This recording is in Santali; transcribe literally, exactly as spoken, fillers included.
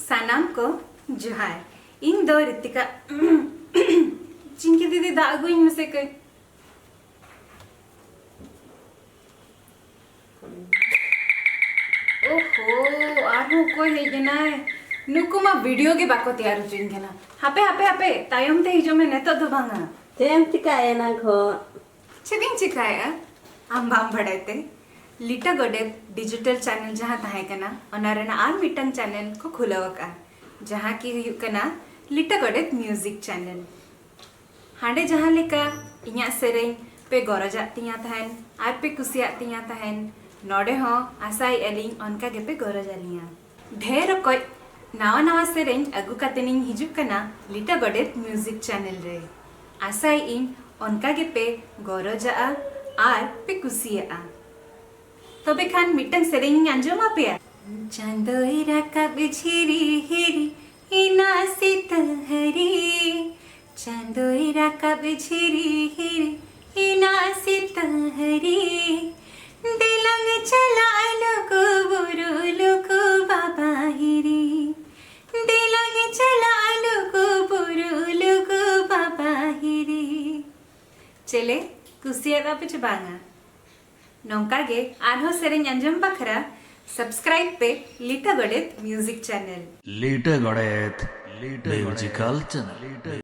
ᱥᱟᱱᱟᱢ ᱠᱚ ᱡᱚᱦᱟᱨ᱾ ᱤᱧ ᱫᱚ ᱨᱤᱛᱤᱠᱟ᱾ ᱪᱤᱝᱠᱤ ᱫᱤᱫᱤ, ᱫᱟᱜ ᱟᱹᱜᱩᱧ ᱢᱮᱥᱮ ᱠᱟᱹᱡ᱾ ᱳᱦᱳ, ᱟᱨᱦᱚᱸ ᱚᱠᱚᱭ ᱦᱮᱡ ᱮᱱᱟᱭ? ᱱᱩᱠᱩ ᱢᱟ ᱵᱷᱤᱰᱤᱭᱳ ᱜᱮ ᱵᱟᱠᱚ ᱛᱮᱭᱟᱨ ᱦᱚᱪᱚᱧ ᱠᱟᱱᱟ᱾ ᱦᱟᱯᱮ, ᱦᱟᱯᱮ, ᱦᱟᱯᱮ, ᱛᱟᱭᱚᱢ ᱛᱮ ᱦᱤᱡᱩᱜ ᱢᱮ, ᱱᱤᱛᱚᱜ ᱫᱚ ᱵᱟᱝᱟ᱾ ᱪᱮᱫ ᱮᱢ ᱪᱤᱠᱟᱭᱟ ᱮᱱᱟᱝ ᱠᱷᱚᱱ? ᱪᱮᱫ ᱤᱧ ᱪᱤᱠᱟᱭᱮᱫᱼᱟ? ᱟᱢ ᱵᱟᱢ ᱵᱟᱲᱟᱭ ᱛᱮ? ᱞᱤᱴᱟᱹ ᱜᱚᱰᱮᱛ ᱰᱤᱡᱤᱴᱟᱞ ᱪᱮᱱᱮᱞ ᱡᱟᱦᱟᱸ ᱛᱟᱦᱮᱸ ᱠᱟᱱᱟ, ᱚᱱᱟ ᱨᱮᱱᱟᱜ ᱟᱨ ᱢᱤᱫᱴᱟᱝ ᱪᱮᱱᱮᱞ ᱠᱚ ᱠᱷᱩᱞᱟᱹᱣ ᱟᱠᱟᱫᱼᱟ, ᱡᱟᱦᱟᱸ ᱠᱤ ᱦᱩᱭᱩᱜ ᱠᱟᱱᱟ ᱞᱤᱴᱟᱹ ᱜᱚᱰᱮᱛ ᱢᱤᱭᱩᱡᱤᱠ ᱪᱮᱱᱮᱞ᱾ ᱦᱟᱸᱰᱮ ᱡᱟᱦᱟᱸ ᱞᱮᱠᱟ ᱤᱧᱟᱹᱜ ᱥᱮᱨᱮᱧ ᱯᱮ ᱜᱚᱨᱚᱡᱟᱜ ᱛᱤᱧᱟ ᱛᱟᱦᱮᱱ ᱟᱨ ᱯᱮ ᱠᱩᱥᱤᱭᱟᱜ ᱛᱤᱧᱟ ᱛᱟᱦᱮᱱ, ᱱᱚᱰᱮ ᱦᱚᱸ ᱟᱥᱟᱭᱮᱫᱼᱟ ᱞᱤᱧ ᱚᱱᱠᱟ ᱜᱮᱯᱮ ᱜᱚᱨᱚᱡ ᱟᱹᱞᱤᱧᱟ᱾ ᱰᱷᱮᱨ ᱚᱠᱚᱡ ᱱᱟᱣᱟ ᱱᱟᱣᱟ ᱥᱮᱨᱮᱧ ᱟᱹᱜᱩ ᱠᱟᱛᱮᱱᱤᱧ ᱦᱤᱡᱩᱜ ᱠᱟᱱᱟ ᱞᱤᱴᱟᱹ ᱜᱚᱰᱮᱛ ᱢᱤᱭᱩᱡᱤᱠ ᱪᱮᱱᱮᱞ ᱨᱮ᱾ ᱟᱥᱟᱭᱮᱫ ᱟᱹᱧ ᱚᱱᱠᱟ ᱜᱮᱯᱮ ᱜᱚᱨᱚᱡᱟᱜᱼᱟ ᱟᱨ ᱯᱮ ᱠᱩᱥᱤᱭᱟᱜᱼᱟ᱾ ᱛᱚᱵᱮ ᱠᱷᱟᱱ ᱢᱤᱫᱴᱟᱝ ᱥᱮᱨᱮᱧ ᱤᱧ ᱟᱸᱡᱚᱢ ᱟᱯᱮᱭᱟ᱾ ᱪᱟᱸᱫᱚᱭ ᱨᱟᱠᱟᱵ ᱡᱷᱤᱨᱤ ᱦᱤᱨᱤ ᱤᱱᱟ ᱥᱤᱛᱟᱹᱦᱟᱹᱨᱤ, ᱪᱟᱸᱫᱚᱭ ᱨᱟᱠᱟᱵ ᱡᱷᱤᱨᱤ ᱦᱤᱨᱤ ᱤᱱᱟ ᱥᱤᱛᱟᱹᱦᱟᱹᱨᱤ, ᱫᱮᱞᱟᱝ ᱪᱟᱞᱟᱜ ᱞᱩᱜᱩ ᱵᱩᱨᱩ ᱞᱩᱜᱩ ᱵᱟᱵᱟ ᱦᱤᱨᱤ, ᱫᱮᱞᱟᱝ ᱪᱟᱞᱟᱜ ᱞᱩᱜᱩ ᱵᱩᱨᱩ ᱞᱩᱜᱩ ᱵᱟᱵᱟ ᱦᱤᱨᱤ᱾ ᱪᱮᱞᱮ, ᱠᱩᱥᱤᱭᱟᱫᱟ ᱯᱮ ᱪᱮ ᱵᱟᱝᱟ? ᱱᱚᱝᱠᱟ ᱜᱮ ᱟᱨᱦᱚᱸ ᱥᱮᱨᱮᱧ ᱟᱸᱡᱚᱢ ᱵᱟᱠᱷᱨᱟ ᱥᱟᱵᱥᱠᱨᱟᱭᱤᱵ ᱯᱮ ᱞᱤᱴᱟᱹ ᱜᱚᱰᱮᱛ ᱢᱤᱭᱩᱡᱤᱠ ᱪᱮᱱᱮᱞ᱾ ᱞᱤᱴᱟᱹ ᱜᱚᱰᱮᱛ ᱢᱤᱭᱩᱡᱤᱠᱟᱞ ᱪᱮᱱᱮᱞ᱾